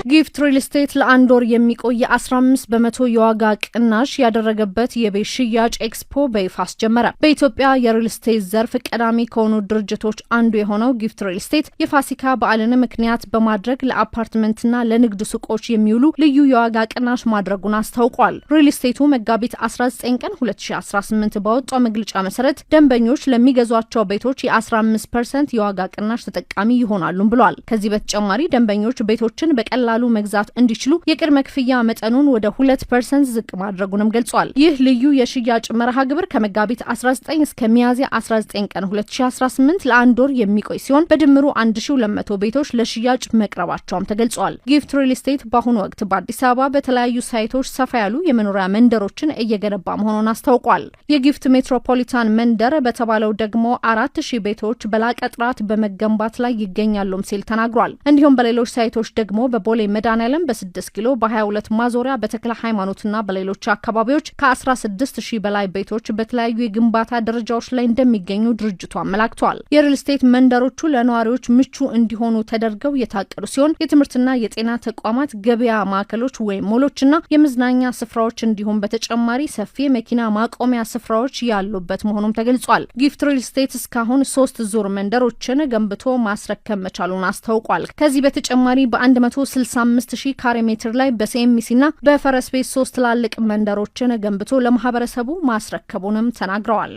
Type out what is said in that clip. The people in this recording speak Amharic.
ጊፍት ሪል ስቴት ለአንድ ወር የሚቆይ የ15% የዋጋ ቅናሽ ያደረገበት የቤት ሽያጭ ኤክስፖ በይፋ አስጀመረ። በኢትዮጵያ የሪል ስቴት ዘርፍ ቀዳሚ ከሆኑ ድርጅቶች አንዱ የሆነው ጊፍት ሪል ስቴት የፋሲካ በዓልን ምክንያት በማድረግ ለአፓርትመንትና ለንግድ ሱቆች የሚውሉ ልዩ የዋጋ ቅናሽ ማድረጉን አስታውቋል። ሪል ስቴቱ መጋቢት 19 ቀን 2018 ባወጣው መግለጫ መሰረት ደንበኞች ለሚገዟቸው ቤቶች የ15% የዋጋ ቅናሽ ተጠቃሚ ይሆናሉ ብሏል። ከዚህ በተጨማሪ ደንበኞች ቤቶችን በቀላሉ መግዛት እንዲችሉ የቅድመ ክፍያ መጠኑን ወደ 2% ዝቅ ማድረጉንም ገልጿል። ይህ ልዩ የሽያጭ መርሃ ግብር ከመጋቢት 19 እስከ ሚያዝያ 19 ቀን 2018 ለአንድ ወር የሚቆይ ሲሆን በድምሩ 1200 ቤቶች ለሽያጭ መቅረባቸውም ተገልጿል። ጊፍት ሪል ስቴት በአሁኑ ወቅት በአዲስ አበባ በተለያዩ ሳይቶች ሰፋ ያሉ የመኖሪያ መንደሮችን እየገነባ መሆኑን አስታውቋል። የጊፍት ሜትሮፖሊታን መንደር በተባለው ደግሞ 4000 ቤቶች በላቀ ጥራት በመገንባት ላይ ይገኛሉም ሲል ተናግሯል። እንዲሁም በሌሎች ሳይቶች ደግሞ በቦሌ መድኃኔዓለም፣ በ6 ኪሎ፣ በ22 ማዞሪያ፣ በተክለ ሃይማኖትና በሌሎች አካባቢዎች ከ16 ሺህ በላይ ቤቶች በተለያዩ የግንባታ ደረጃዎች ላይ እንደሚገኙ ድርጅቱ አመላክቷል። የሪል ስቴት መንደሮቹ ለነዋሪዎች ምቹ እንዲሆኑ ተደርገው የታቀዱ ሲሆን የትምህርትና የጤና ተቋማት፣ ገበያ ማዕከሎች ወይም ሞሎችና የመዝናኛ ስፍራዎች እንዲሁም በተጨማሪ ሰፊ የመኪና ማቆሚያ ስፍራዎች ያሉበት መሆኑም ተገልጿል። ጊፍት ሪል ስቴት እስካሁን ሶስት ዙር መንደሮችን ገንብቶ ማስረከብ መቻሉን አስታውቋል። ከዚህ በተጨማሪ በ165 ሺህ ካሬ ሜትር ላይ በሲኤምሲና በፈረስ ቤት ሶስት ትላልቅ መንደሮችን ገንብቶ ለማህበረሰቡ ማስረከቡንም ተናግረዋል።